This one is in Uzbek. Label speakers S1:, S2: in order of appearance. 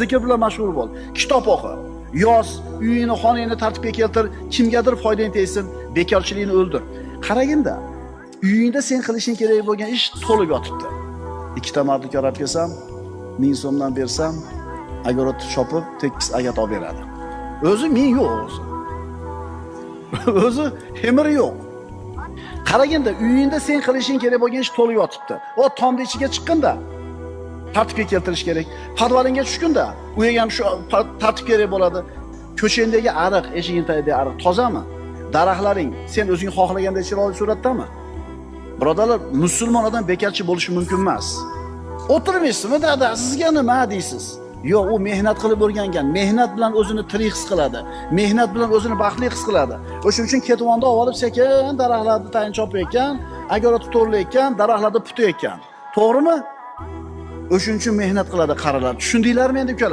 S1: Zikr bilan mashg'ul bo'l. Kitob o'qi. Yoz, uyingni, xonangni tartibga keltir, kimgadir foydang tegsin, bekorchilikni o'ldir. Qaraginda, uyingda sen qilishing kerak bo'lgan ish to'lib yotibdi. Ikkita mardikor olib kelsam, 1000 so'mdan bersam, огород ni chopib, tekis agat olib beradi. O'zi 1000 yo'q o'zi. O'zi hemiri yo'q. Qaraginda, uyingda sen qilishing kerak bo'lgan ish to'lib yotibdi. O tomni ichiga chiqqinda tartibga keltirish kerak. Podvalingga tushgunda, u yerga ham shu tartib kerak bo'ladi. Ko'chandagi ariq, eshiging tagidagi ariq tozami? Daraxtlaring sen o'zing xohlaganday chiroyli suratdami? Birodarlar, musulmon odam bekorchi bo'lishi mumkin emas. O'tirmaysizmi, dada, sizga nima deysiz? Yo'q, u mehnat qilib o'rgangan, mehnat bilan o'zini tirik his qiladi, mehnat bilan o'zini baxtli his qiladi. O'shuning uchun ketvonda olib sekin daraxtlarni tayin chopayotgan, огород to'rlayotgan, daraxtlarni putayotgan. To'g'rimi? O'shuning uchun mehnat qiladi qarilar. Tushundinglarmi endi, ukalar?